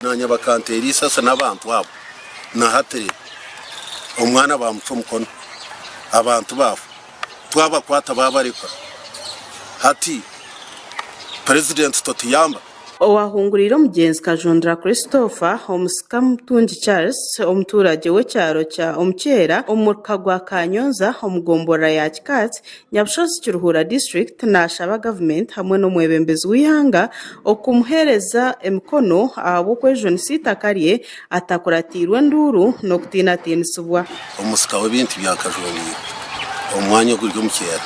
Naanye bakanteera eisasi n'abantu abo, na hati reeba, omwana baamucwa omukono, abantu baafa, twabakwata baabarekura. Hati Purezidenti totuyamba? Owahunguriire omugyenzi Kajundira Christopher, omusika Mutungi Charles, omutuuragye w'ekyaro kya Omukyera omu muruka gwa Kanyonza omu gomborora ya Kikaati, Nyabushozi Kiruhura District nashaba gavumenti hamwe n'omwebembezi w'eihanga okumuheereza emikono ahabw'okwejunisa eitaka rye atakuratiirwe enduuru n'okutiinatiinisibwa. Omusika w'ebintu bya Kajundiire omu mwanya oguri omu kyera.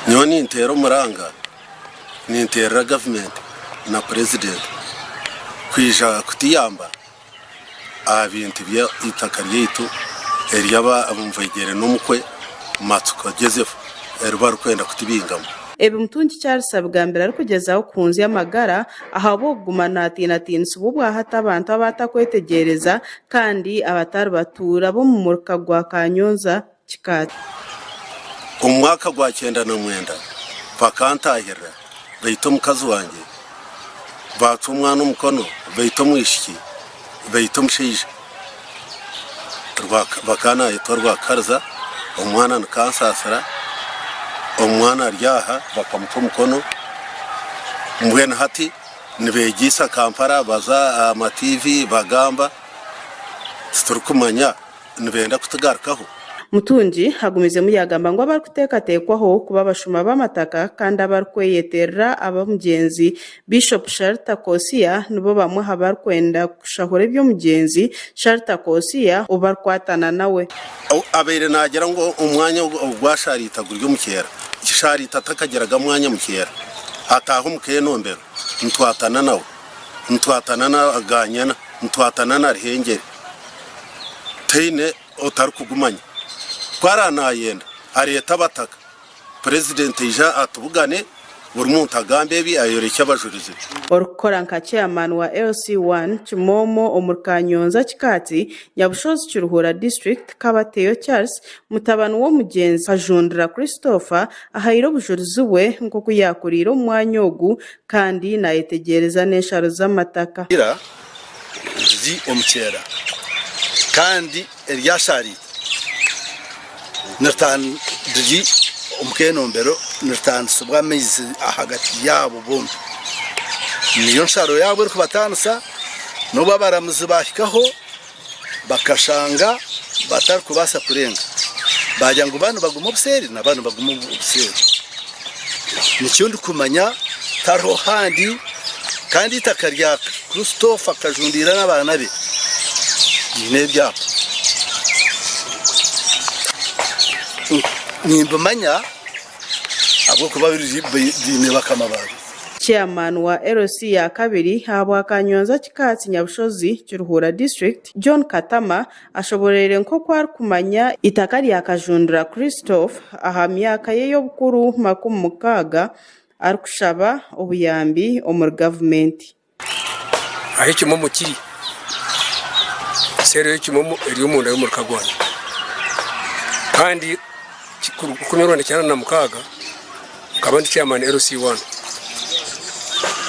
Nyowe ninteera omuranga ninteerera gavumenti na purezidenti kwija kutuyamba aha bintu by'eitaka ryaitu ery'abanvegyere n'omukwe Matsiko Joseph eri barikwenda kutubingamu. Ebi Mutungi Charles abigambire arikugyezaho kuhunzya amagara ahabw'okuguma natiinatiinisibwa obwahati abantu abu atakwetegyereza kandi abatari batuura b'omu muruka gwa Kanyonza Kikaati. Omu mwaka gwa 99 bakantahirira baita omukazi wangye, baacwa omwana omukono, baita omwishiki, baita omushaija. Bakaba naayetwa Rwakariza, omwana ni Kansasira, omwana ari aha bakamucwa omukono. Mbwenu hati nibeegyeisa Kampala baza aha ma TV bagamba, titurikumanya. Nibenda kutugarukaho. Mutungi agumizemu yaagamba ngu abarikuteekateekwaho kuba abashuma b'amataka kandi abarikweyeterera ab'omugyenzi Bishop Sharita Kosia nibo bamwe aha barikwenda kushahura eby'omugyenzi Sharita Kosia ou barikwatana nawe. Abaire naagira ngu omwanya ogwa Sharita guri omu kyera. Sharita takagiraga mwanya mu kyera. Ataaha omu keenombero nitwatana nawe. Nitwatana na Ganyana, nitwatana na Ruhengeri, tihaine otarikugumanya. Ku araba nayenda areete abataka, Purezidenti aije atubugane, buri muntu agambe ebi ayorekye abajurizi be. Orikukora nka Chairman wa LC1 Kimomo omuri Kanyonza Kikaati, Nyabushozi Kiruhura District, Kabateyo Charles, mutabani w'omugyenzi Kajundira Christopher ahaire obujurizi bwe nk'oku yaakuriire omu mwanya ogu kandi naayetegyereza n'ensharo z'amataka. Ira riri omu kyera, kandi erya Shaariita riri omu keenombero niritaanisibwa amaizi ahagati yaabo bombi. Niyo nsharo yaabo erikubataanisa, n'obu abaramuzi baahikaho bakashanga batarikubaasa kurenga, baagira ngu banu bagume obuseeri na banu bagume obuseeri. Nikyo ndikumanya tariho handi kandi eitaka rya Christopher Kajundiira n'abaana be riine ebyapa. Nimbimanya ahabw'okuba biine bakama baabyo. Chairman wa LC ya kabiri ahabwa Kanyonza Kikaatsi Nyabushozi Kiruhura District, John Katama ashoboreire nk'oku arikumanya eitaka rya Kajundura Christophe aha myaka ye y'obukuru 60 arikushaba obuyambi omuri gavumenti. Ahu ekimomo kiri, seeri y'ekimomo eri omunda y'omuruka gwangye. Kandi 1996 nkaba ndi chairman LC1.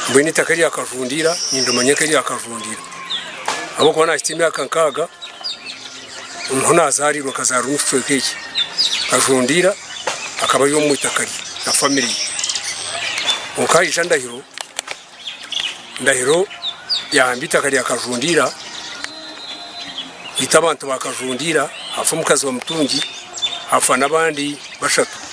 Mbwenu eitaka erya Kajundiira nindimanya nk'erya Kajundiira ahabw'okuba naahitsya emyaka nkaaga niho naazaariirwe nkazaarirwa omu kicweka eki. Kajundiira akaba ari omu itaka rye na famire ye. Kwonka haija Ndahiro. Ndahiro yahamba eitaka rya Kajundiira, yaita abantu ba Kajundiira, hafa omukazi wa Mutungi, hafa n'abandi bashatu.